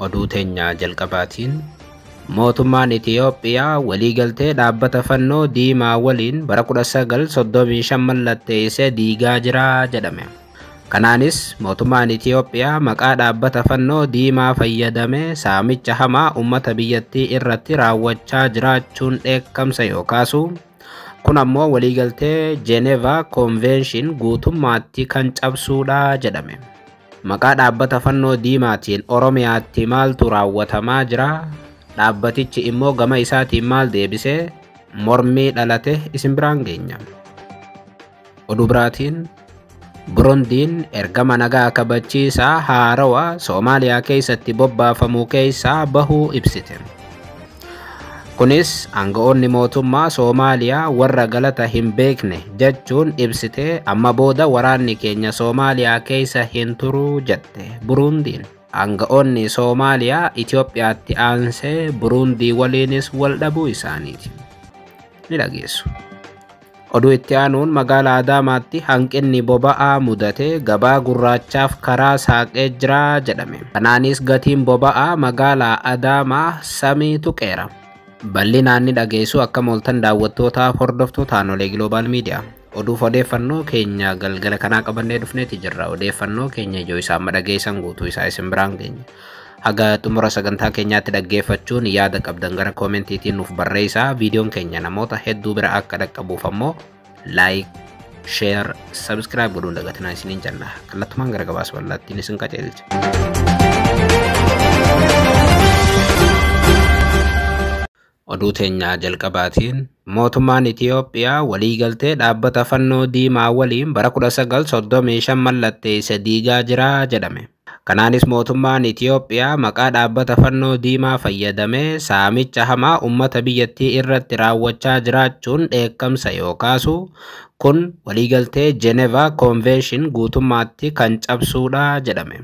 Oduu teenya jalqabaatiin mootummaan Itiyoophiyaa waliigaltee dhaabbata fannoo diimaa waliin bara 1935 mallatteessee diigaa jira jedhame. Kanaanis mootummaan Itiyoophiyaa maqaa dhaabbata fannoo diimaa fayyadamee saamicha hamaa uummata biyyattii irratti raawwachaa jiraachuun dheekkamsa yoo kaasu, kun ammoo waliigaltee Geneva Convention guutummaatti kan cabsuudha jedhame. Maqaa dhaabbata fannoo diimaatiin Oromiyaatti maaltu raawwatamaa jira? Dhaabbatichi immoo gama isaatiin maal deebisee? Mormii dhalate isin biraan geenya. Oduu biraatiin Burundiin ergama nagaa kabachiisaa haarawaa Soomaaliyaa keessatti bobbaafamuu keessaa bahuu ibsite. Kunis aanga'oonni mootummaa Soomaaliyaa warra galata hin beekne jechuun ibsite, amma booda waraanni keenya Soomaaliyaa keessa hin turu jette Burundiin. Aanga'oonni Soomaaliyaa Itiyoophiyaatti aansee Burundii waliinis wal dhabuu isaaniiti. Ni dhageessu. Oduu itti aanuun magaalaa Adaamaatti hanqinni boba'aa mudate gabaa gurraachaaf karaa saaqee jira jedhame. Kanaanis gatiin boba'aa magaalaa Adaamaa samii tuqeera. Bal'inaan ni dhageessu. Akka mooltan daawwattootaaf hordoftoota Aanolee Global Media. Oduuf odeeffannoo keenya galgala kanaa qabannee dhufneeti jirra. Odeeffannoo keenya ijoo isaa amma dhageessan guutuu isaa isin biraan geenya. Haga xumura sagantaa keenyaatti dhaggeeffachuun yaada qabdan gara koomentiitiin nuuf barreessaa. Viidiyoon keenya namoota hedduu bira akka dhaqqabuuf ammoo like, share, subscribe godhuun dagatinaa isiniin jenna. Kallattumaan gara gabaasa bal'aattiin isin qajeelcha. Oduu teenya jalqabaatiin mootummaan Itiyoophiyaa waliigaltee dhaabbata fannoo diimaa waliin bara 1935 mallatteesse diigaa jira jedhame. Kanaanis mootummaan Itiyoophiyaa maqaa dhaabbata fannoo diimaa fayyadamee saamicha hamaa uummata biyyattii irratti raawwachaa jiraachuun dheekkamsa yoo kaasu, kun waliigaltee Geneva Convention guutummaatti kan cabsuudha jedhame.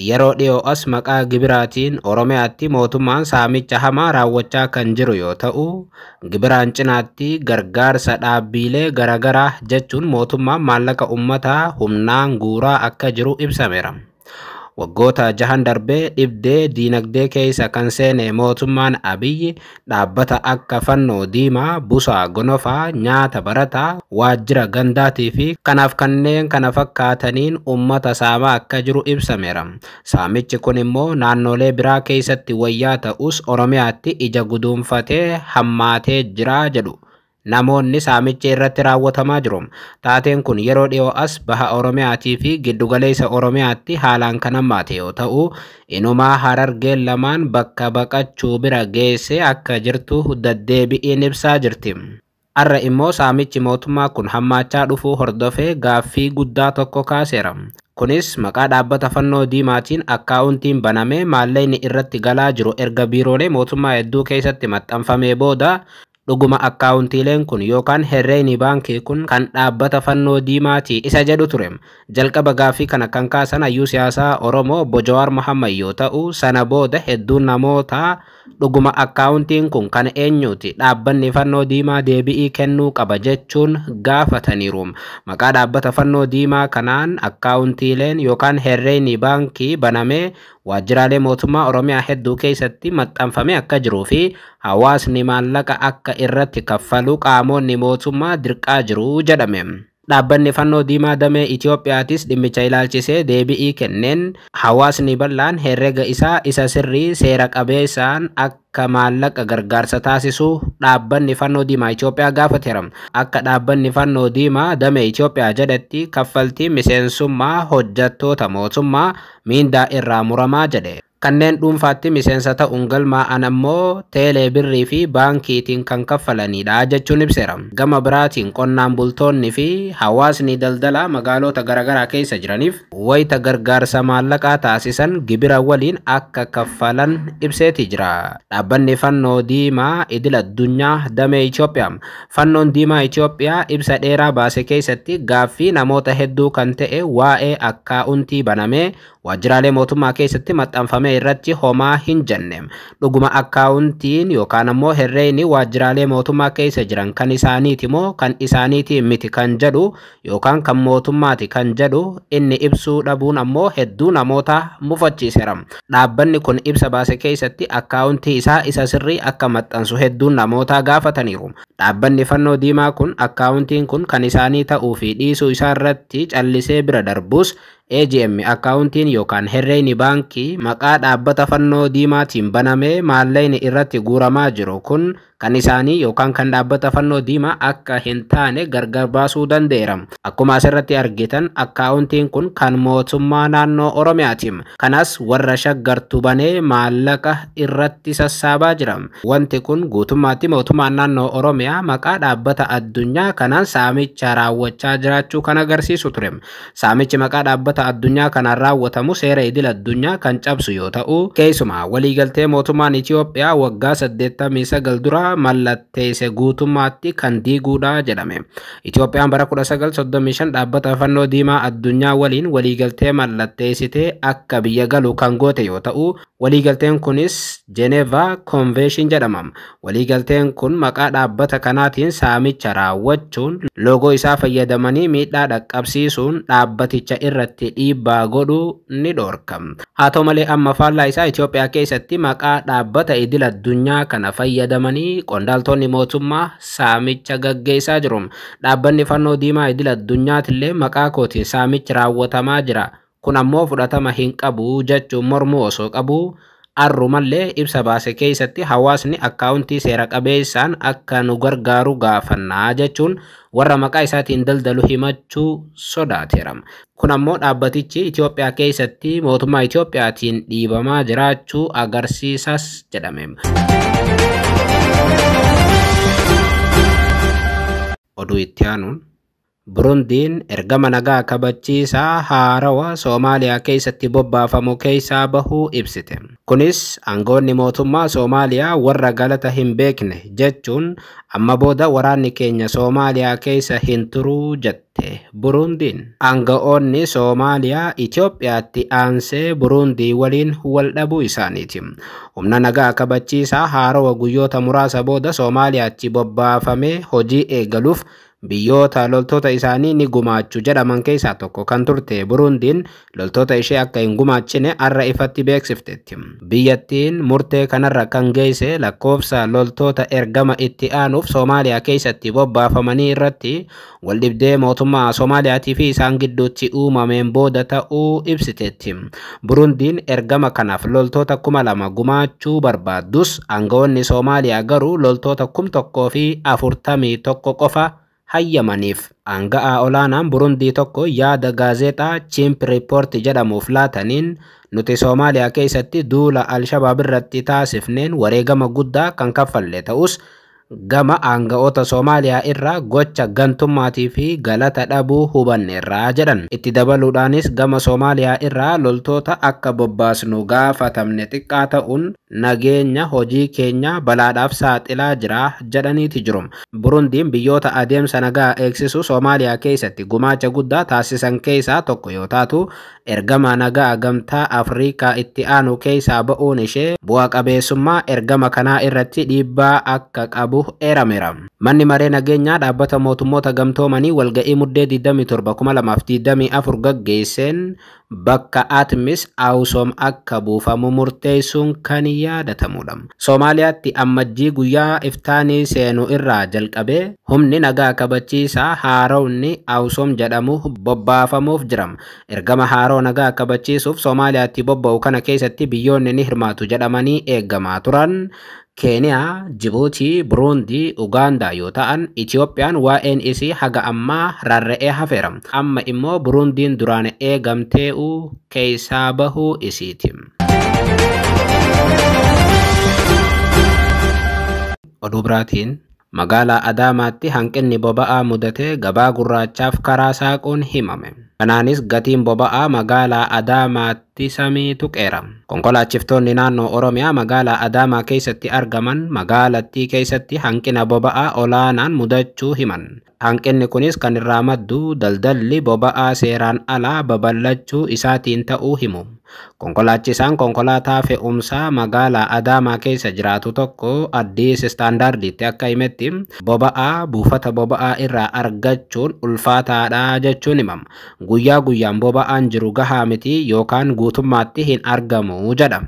Yeroo dhiyoo as maqaa gibiraatiin Oromiyaatti mootummaan saamicha hamaa raawwachaa kan jiru yoo ta'u, gibiraan cinaatti gargaarsa dhaabbiilee garaagaraa jechuun mootummaan maallaqa uummataa humnaan guuraa akka jiru ibsameera. Waggoota jahan darbee dhibdee diinagdee keessa kan seene mootummaan Abiyyi dhaabbata akka fannoo diimaa, busaa gonofaa, nyaata barataa, waajjira gandaatii fi kanaaf kanneen kana fakkaataniin uummata saamaa akka jiru ibsameera. Saamichi kun immoo naannolee biraa keessatti wayyaa ta'us Oromiyaatti ija guduunfatee hammaatee jira jedhu. Namoonni saamichi irratti raawwatamaa jiru. Taateen kun yeroo dhiyoo as baha Oromiyaatii fi giddugaleessa Oromiyaatti haalaan kan hammaate yoo ta'u, inumaa Harargeen lamaan bakka baqachuu bira geessee akka jirtu deddeebi'iin ibsaa jirti. Har'a immoo saamichi mootummaa kun hammaachaa dhufuu hordofee gaaffii guddaa tokko kaaseera. Kunis maqaa dhaabbata fannoo diimaatiin akkaawuntiin banamee maallaqni irratti galaa jiru erga biiroolee mootummaa hedduu keessatti maxxanfamee booda dhuguma akkaawuntiileen kun yookaan herreegni baankii kun kan dhaabbata fannoo diimaati isa jedhu ture. Jalqaba gaaffii kana kan kaasan hayyuu siyaasaa Oromoo obbo Jawaar Mohammad yoo ta'u, sana booda hedduun namootaa dhuguma akkaawuntiin kun kan eenyuti, dhaabbanni fannoo diimaa deebi'ii kennuu qaba jechuun gaafataniiru. Maqaa dhaabbata fannoo diimaa kanaan akkaawuntiileen yookaan herreegni baankii banamee waajjiraalee mootummaa Oromiyaa hedduu keessatti maxxanfamee akka jiruu fi hawaasni maallaqa akka irratti kaffalu qaamonni mootummaa dirqaa jiru jedhame. Dhaabbanni fannoo diimaa damee Itiyoophiyaatis dhimmicha ilaalchisee deebi'ii kenneen hawaasni bal'aan herrega isaa isa sirrii seera qabeessaan akka maallaqa gargaarsa taasisu dhaabbanni fannoo diimaa Itiyoophiyaa gaafateera. Akka dhaabbanni fannoo diimaa damee Itiyoophiyaa jedhetti kaffaltii miseensummaa hojjettoota mootummaa miindaa irraa muramaa jedhe. Kanneen dhuunfaatti miseensa ta'uun galmaa'an ammoo teelee birrii fi baankiitiin kan kaffalanidha jechuun ibseera. Gama biraatiin qonnaan bultoonni fi hawaasni daldalaa magaalota garaagaraa keessa jiraniif wayita gargaarsa maallaqaa taasisan gibira waliin akka kaffalan ibseeti jira. Dhaabbanni fannoo diimaa idil addunyaa damee Itoophiyaa. Fannoon diimaa Itoophiyaa ibsa dheeraa baase keessatti gaaffii namoota hedduu kan ta'e waa'ee akkaa'untii banamee Waajjiraalee mootummaa keessatti maxxanfame irratti homaa hin jenne. Dhuguma akkaawuntiin yookaan ammoo herreeyni waajjiraalee mootummaa keessa jiran kan isaaniiti moo kan isaaniiti miti kan jedhu yookaan kan mootummaati kan jedhu inni ibsuu dhabuun ammoo hedduu namoota mufachiiseera. Dhaabbanni kun ibsa baase keessatti akkaawuntii isaa isa sirrii akka maxxansu hedduun namoota gaafataniiru. Dhaabbanni fannoo diimaa kun akkaawuntiin kun kan isaanii ta'uu fi dhiisuu isaa irratti callisee bira darbus AGM akkaawuntiin yookaan herreeyni baankii maqaa dhaabbata fannoo diimaatiin banamee maallaqni irratti guuramaa jiru kun kan isaanii yookaan kan dhaabbata fannoo diimaa akka hin taane gargar baasuu danda'eera. Akkuma asirratti argitan akkaawuntiin kun kan mootummaa naannoo Oromiyaati. Kanas warra shaggartu banee maallaqa irratti sassaabaa jira. Wanti kun guutummaatti mootummaan naannoo Oromiyaa maqaa dhaabbata addunyaa kanaan saamicha raawwachaa jiraachuu kan agarsiisu ture. Saamichi maqaa dhaabbata addunyaa kanaan raawwatamu seera idil addunyaa kan cabsu yoo ta'u, keessumaa waliigaltee mootummaan Itiyoophiyaa waggaa 89 dura mallatteesse guutummaatti kan diiguudha jedhame. Itiyoophiyaan bara 1935 dhaabbata fannoo diimaa addunyaa waliin waliigaltee mallatteessitee akka biyya galu kan goote yoo ta'u, waliigalteen kunis Geneva Convention jedhama. Waliigalteen kun maqaa dhaabbata kanaatiin saamicha raawwachuun loogoo isaa fayyadamanii miidhaa dhaqqabsiisuun dhaabbaticha irratti dhiibbaa godhuu ni dhorka. Haa ta'u malee amma faallaa isaa Itiyoophiyaa keessatti maqaa dhaabbata idil addunyaa kana fayyadamanii qondaaltonni mootummaa saamicha gaggeessaa jiru. Dhaabbanni fannoo diimaa idil addunyaatillee maqaa kootiin saamichi raawwatamaa jira. Kun ammoo fudhatama hin qabu jechuun mormuu osoo qabu arrumallee ibsa baase keessatti hawaasni akkaawuntii seera qabeessaan akka nu gargaaru gaafannaa jechuun warra maqaa isaatiin daldalu himachuu sodaateera. Kun ammoo dhaabbatichi Itiyoophiyaa keessatti mootummaa Itiyoophiyaatiin dhiibamaa jiraachuu agarsiisas jedhame. Oduu itti aanuun Burundiin ergama nagaa kabachiisaa haarawa Soomaaliyaa keessatti bobbaafamu keessaa bahuu ibsite. Kunis aangoonni mootummaa Soomaaliyaa warra galata hin beekne jechuun amma booda waraanni keenya Soomaaliyaa keessa hin turuu jette Burundiin. Aanga'oonni Soomaaliyaa Itiyoophiyaatti aansee Burundii waliin wal dhabuu isaaniiti. Humna nagaa kabachiisaa haarawa guyyoota muraasa booda Soomaaliyaatti bobbaafamee hojii eegaluuf biyyoota loltoota isaanii ni gumaachu jedhaman keessaa tokko kan turte Burundiin loltoota ishee akka hin gumaachine arra ifatti beeksifteetti. Biyyattiin murtee kanarra kan geesse lakkoofsa loltoota ergama itti aanuuf Soomaaliyaa keessatti bobbaafamanii irratti waldhibdee mootummaa Soomaaliyaatii fi isaan gidduutti uumameen booda ta'uu ibsiteetti. Burundiin ergama kanaaf loltoota 2000 gumaachuu barbaaddus aangawoonni Soomaaliyaa garuu loltoota 1041 qofa hayyamaniif. Aanga'aa olaanaan Burundii tokko yaada gaazexaa Chimp Report jedhamuuf laataniin nuti Soomaaliyaa keessatti duula Alshabaab irratti taasifneen wareegama guddaa kan kaffalle ta'us gama aanga'oota Soomaaliyaa irraa gocha gantummaatii fi galata dhabuu hubanneerraa jedhan. Itti dabaluudhaanis gama Soomaaliyaa irraa loltoota akka bobbaasnu gaafatamne xiqqaa ta'uun nageenya hojii keenya balaadhaaf saaxilaa jira jedhaniiti jiru. Burundiin biyyoota adeemsa nagaa eegsisu Soomaaliyaa keessatti gumaacha guddaa taasisan keessaa tokko yoo taatu, ergama nagaa gamtaa Afrikaa itti aanu keessaa ba'uun ishee bu'a qabeessummaa ergama kanaa irratti dhiibbaa akka qabu eerameera. Manni maree nageenyaa dhaabbata mootummoota gamtoomanii walga'ii muddee 27 2024 gaggeesseen bakka Atmis Awusoom akka buufamu murteessuun kan yaadatamudha. Soomaaliyaatti ammajjii guyyaa iftaanii seenu irraa jalqabee humni nagaa kabachiisaa haaromni Awusoom jedhamu bobbaafamuuf jira. Ergama haaroo nagaa kabachiisuuf Soomaaliyaatti bobba'u kana keessatti biyyoonni ni hirmaatu jedhamanii eegamaa turan. Keeniyaa, Jibuutii, Buruundii, Ugaandaa yoo ta'an Itiyoophiyaan waa'een isii haga ammaa rarra'ee hafeera. Amma immoo Buruundiin duraan eegamtee'u keessaa bahuu isiiti. Oduu biraatiin magaalaa Adaamaatti hanqinni boba'aa mudatee gabaa gurraachaaf karaa saaquun himame. Kanaanis gatiin boba'aa magaalaa Adaamaatti samii tuqeera. Konkolaachiftoonni naannoo Oromiyaa magaalaa Adaamaa keessatti argaman magaalattii keessatti hanqina boba'aa olaanaan mudachuu himan. Hanqinni kunis kan irraa maddu daldalli boba'aa seeraan alaa babal'achuu isaatiin ta'uu himu. Konkolaachisaan konkolaataa fe'umsaa magaalaa Adaamaa keessa jiraatu tokko Addis Istaandaarditti akka himetti boba'aa buufata boba'aa irraa argachuun ulfaataadha jechuun himama. Guyyaa guyyaan boba'aan jiru gahaa miti yookaan guutummaatti hin argamu jedha.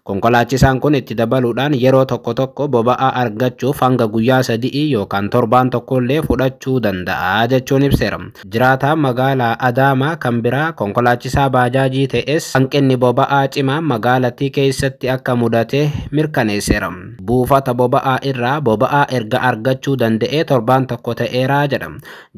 Konkolaachisaan kun itti dabaluudhaan yeroo tokko tokko boba'aa argachuuf hanga guyyaa 3 yookaan torbaan tokkollee fudhachuu danda'a jechuun ibseera. Jiraataan magaalaa Adaamaa kan biraa konkolaachisaa baajaajii ta'es hanqinni boba'aa cimaa magaalattii keessatti akka mudate mirkaneesseera. Buufata boba'aa irraa boba'aa erga argachuu danda'ee torbaan tokko ta'eera jedha.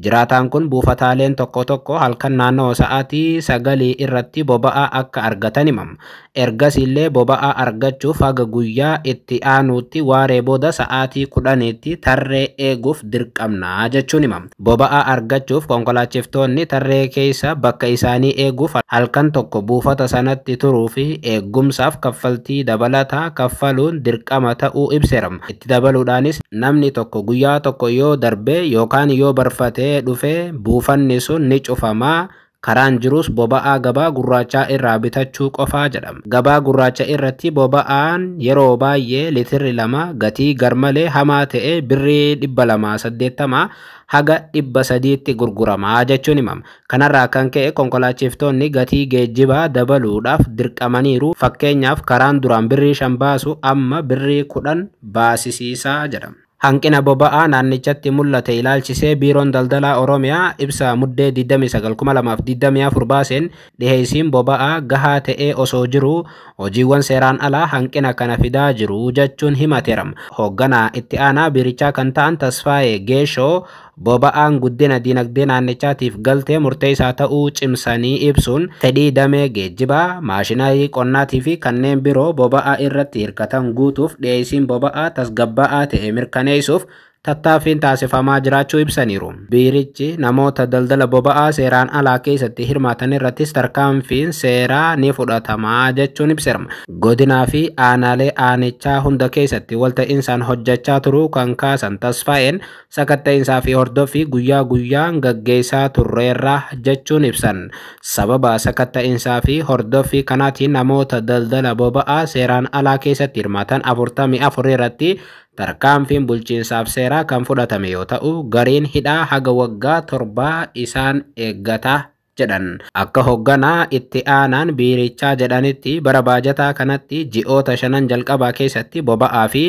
Jiraataan kun buufataaleen tokko tokko halkan naannoo sa'aatii 9 irratti boba'aa akka argatan himama. Ergasiillee boba'aa argachuuf haga guyyaa itti aanutti waaree booda sa'aatii 10tti tarree eeguuf dirqamna jechuun himama. Boba'aa argachuuf konkolaachiftoonni tarree keessa bakka isaanii eeguuf halkan tokko buufata sanatti turuu fi eegumsaaf kaffaltii dabalataa kaffaluun dirqama ta'uu ibseera. Itti dabaluudhaanis namni tokko guyyaa tokko yoo darbe yookaan yoo barfatee dhufe buufanni sun ni cufamaa. Karaan jirus boba'aa gabaa gurraachaa irraa bitachuu qofaa jedhama. Gabaa gurraacha irratti boba'aan yeroo baay'ee litirri 2 gatii garmalee hamaa ta'e birrii 280 haga 300tti gurguramaa jechuun himama. Kanarraa kan ka'e konkolaachiftoonni gatii geejjibaa dabaluudhaaf dirqamaniiru. Fakkeenyaaf karaan duraan birrii 5 baasu amma birrii 10 baasisiisaa jedhama. Hanqina boba'aa naannichatti mul'ate ilaalchisee Biiroon Daldalaa Oromiyaa ibsa muddee 29,2024 baaseen dhiheessiin boba'aa gahaa ta'ee osoo jiruu hojiiwwan seeraan alaa hanqina kana fidaa jiru jechuun himateera. Hoogganaa itti aanaa biirichaa kan ta'an Tasfaayee Geeshoo boba'aan guddina dinagdee naannichaatiif galtee murteessaa ta'uu cimsanii ibsuun fedhii damee geejjibaa, maashinarii qonnaatii fi kanneen biroo boba'aa irratti hirkatan guutuuf dhiheessiin boba'aa tasgabbaa'aa ta'e mirkaneessuuf tattaaffiin taasifamaa jiraachuu ibsaniiru. Biirichi namoota daldala boba'aa seeraan alaa keessatti hirmaatan irrattis tarkaanfiin seeraa ni fudhatamaa jechuun ibseera. Godinaa fi aanaalee aanichaa hunda keessatti walta'insaan hojjechaa turuu kan kaasan Tasfaa'een sakatta'iinsaa fi hordoffii guyyaa guyyaan gaggeessaa turreerra jechuun ibsan. Sababa sakatta'iinsaa fi hordoffii kanaatiin namoota daldala boba'aa seeraan alaa keessatti hirmaatan 44 irratti tarkaanfiin bulchiinsaaf seeraa kan fudhatame yoo ta'u gariin hidhaa haga waggaa 7 isaan eeggata jedhan. Akka hoogganaa itti aanaan biirichaa jedhanitti bara baajataa kanatti ji'oota 5 jalqabaa keessatti boba'aa fi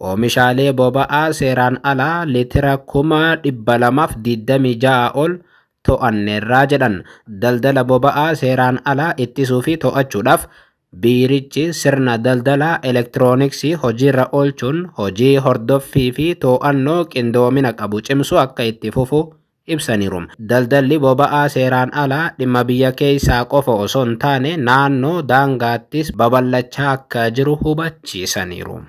oomishaalee boba'aa seeraan alaa liitira 226,000 ol to'anneerraa jedhan. Daldala boba'aa seeraan alaa ittisuu fi to'achuudhaaf biirichi sirna daldalaa elektirooniksii hojiirra oolchuun hojii hordoffii fi to'annoo qindoomina qabu cimsuu akka itti fufu ibsaniiru. Daldalli boba'aa seeraan alaa dhimma biyya keessaa qofa osoo hin taane naannoo daangaattis babal'achaa akka jiru hubachiisaniiru.